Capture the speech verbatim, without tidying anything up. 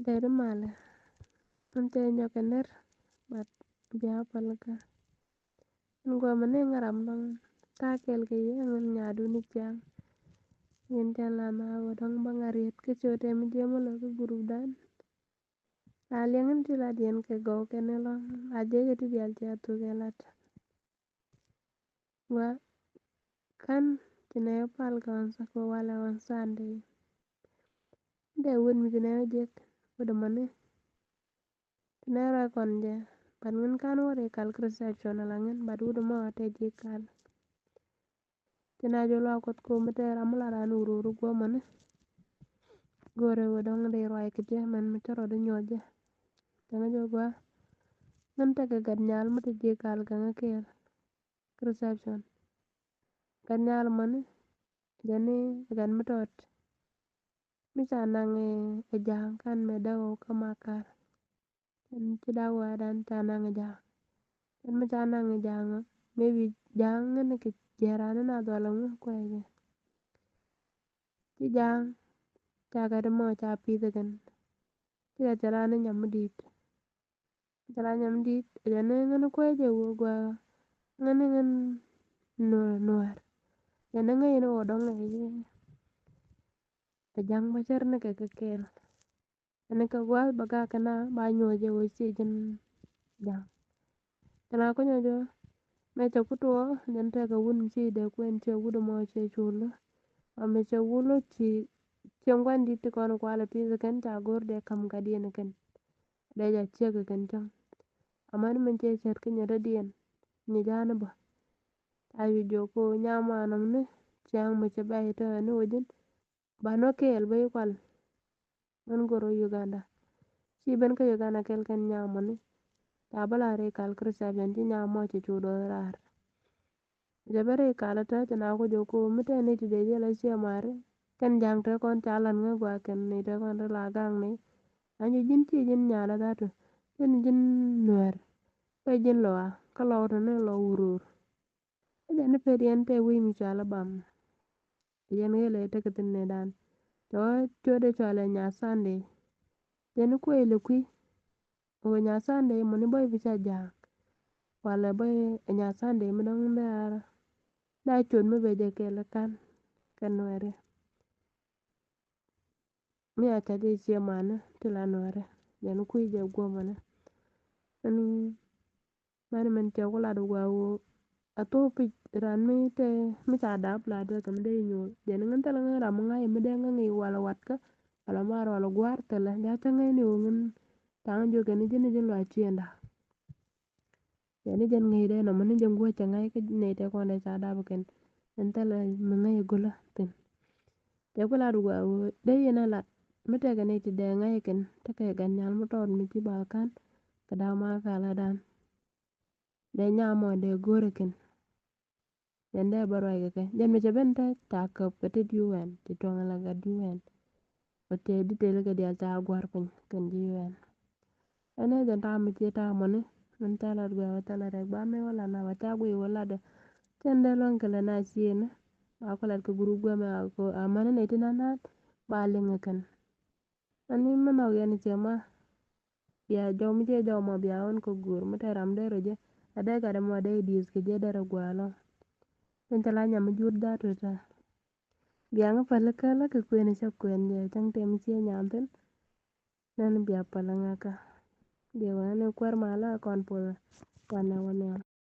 Deri malɛ. An tɛ nyɔkɛ ner, but bia pal kä. An guamɛ ni ŋaram dɔŋ. Ta kɛl kɛ yɛ ŋun nyadu ni ciaŋ. Yin tɛ la na wä dɔŋ ba ŋariet kɛ ciö tɛ mi jiɛ mɔ lɔ kɛ gurup dan. La liɛŋ in ti la diɛn kɛ gɔw kɛ ni lɔŋ. La jiɛ kɛ ti dial tia tu kɛ lat. Wa kan ti nɛ pal kɛ wan sa kɛ wala wan Sunday. Dee wut mi ti nɛ jek wut mani. Ti nɛ rɔ kɔn jɛ, but ŋin kan wari kal reception ala ŋin, but wut mɔ tɛ jek kal. Ti na jɔ lɔ kot ko mi tɛ ram la ran wuru wuru guɔ mani. Gore wut dɔŋ dee rɔ kɛ jɛ mɛn mi tɛ rɔ di nyɔ jɛ. Tɛ ŋa jɔ gua. Ŋin tɛ kɛ gat nyal mi tɛ jek kal kɛ ŋa kɛɛl. Reception. Gat nyal mani jɛ ni gat mi tɔt. Mi ca naŋ ɛ ja̱a̱ŋ kan mɛ dee wä kä makar. Ɛn ci dak wä dan ca naŋ ɛ ja̱a̱ŋ. Ɛn mi ca naŋ ɛ ja̱a̱ŋ maybe ja̱a̱ŋ ŋän kɛ jiɛran na dhɔl ŋu kuɛ jɛ. Ci ja̱a̱ŋ ca gat mɔ ca pith kɛn. Ci gat ca ran nyam mi dit. Jɛ la nyam dit jɛ ni ŋän kuɛ jɛ wä gua ŋän ŋän nuɛr nuɛr. Jɛ ni ŋäc ni wä dɔŋ ŋäc jɛ. Ɛ ja̱ŋ bä cär ni kɛ kɛ kɛɛl. Ɛn kɛ gua̱a̱th bä gak kɛ na ba nyuɔ̱th jɛ wä ci jin ja̱ŋ. Kɛ na kunyɛ jɔ mɛ cɛ kutuɔ jɛn tɛkɛ wun ci dee kuɛn cɛ wut mɔ cɛ cul. Amɛ cɛ wul ci cieŋ gua̱n dit ti kɔn kualɛ pi̱th kɛn ca go̱r dee kam ka diɛn kɛn. Dee ja ciek kɛn cäŋ. Aman min cɛ cɛt kä nyɛ dee diɛn nyɛ ja̱a̱n bä. Ca yu jok ko nyam anɔm ni ciaŋ mi cɛ bɛy tɛ ni wä ji̱n. Ba nɔ kɛɛl bä yi kual. Mɛn goro Uganda. Ci ben kä Uganda kɛl kɛn nyam mɔ ni. Ca bä la ri kal Christian ci nyam mɔ ci cu do̱r raar. Jɛ bɛ ri kal tä ci na ku jok ko mi tɛ ni ti dee jɛ la ciɛ mari. Kɛn ja̱ŋ tɛ kɔn ca lan ŋä gua kɛn ni tɛ kɔn ri la gaŋ ni. Anyi ji̱n ci ji̱n nyal a dhatu. Ji̱n ji̱n nuɛr. Pɛ ji̱n lɔa kä lɔw tɛ ni lɔ wurur. Ɛ jɛn ni pet yɛn tɛ wi̱i̱ mi cɔal a bam. Yɛn ɣel ɛ tekɛ thin ni dan. Cɔ cot ɛ cɔal ɛ nya Sunday. Jɛn ni kuec lɛ kui̱. Ɛ wä nya Sunday mɔ ni bɔy bi ca ja̱a̱ŋ. Walɛ bɔy ɛ nya Sunday mi dɔ̱ŋ ni ar. Na cot mi bɛ jɛ kɛl kan kɛ nuɛri. Mi a ca jɛ ciɛ mani ti la nuɛri. Jɛn ni kui̱ jɛ guɔmani. Ɛn Mani mɛn cɛ ku lat gua ɣöö a thok pic ran mi te mi ca dap lat wek kɛ mi dee nyuur. Jɛn ŋän thilɛ ŋän ram mi ŋa̱c mi dee ŋäŋ i̱ walɛ watkä walɛ mar walɛ gua̱a̱r thilɛ ja̱ cä ŋäc ni ɣöö ŋän ta̱a̱ŋ jiök kɛn i̱ ji̱n i̱ ji̱n luac ciënda. Jɛn i̱ jɛn ŋäc dee nɔmɔ ni jɛn guäc cɛ ŋa̱c kä nɛy tɛ kɔn dee ca dap kɛn. Ɛn thilɛ mi ŋäc i̱ gulä thi̱n. Cɛ ku lat gua ɣöö dee yɛn a lat mi tekɛ nɛy ti dee ŋa̱c kɛn tekɛ gan nyal mi tɔɔt mi ci bal ka̱n kɛ da̱a̱ ma kaladan. Dee nyam mɔ dee go̱o̱rä kɛn. Jɛn dee bä ruac kɛ kɛ jɛn mi cɛ ben te ca käp kɛ tet U N ti tuɔŋ ala gat U N. Ɔ tëë di tëë kɛ diaal ca gua̱r piny kɛn ji̱ U N. Ɛn ɛ jɛn ta̱a̱ mi cië ta̱a̱ mɔni min thɛl lat guɛ wä thɛl lat rɛk ba mi wä lat na ba ca guiy wä lat dɛ. Cɛn dee luäŋ kɛ lɛ na ciëni ba kɔ lat kɛ guru guɛ mi a mani nɛy ti na naat ba liŋ kɛn. Ani mi nhɔk yɛn ciɛ ma bia jɔw mi ciɛ jɔw ma bia ɣän kɛ guur mi te ram dee rɔ jɛ. A dee gat ɛmɔ dee idieth kɛ jɛ dee rɔ gua̱a̱ lɔ. Min te la nyam mi jur da̱a̱t wä ta. Bia ŋä päl kä la kɛ kuën cä kuën jɛ cäŋ te mi ciɛ nyam thin. Nɛn bia päl ŋä kä. Bia wä ni kuɛr ma la kɔn puɔth. Wanɛ wä ni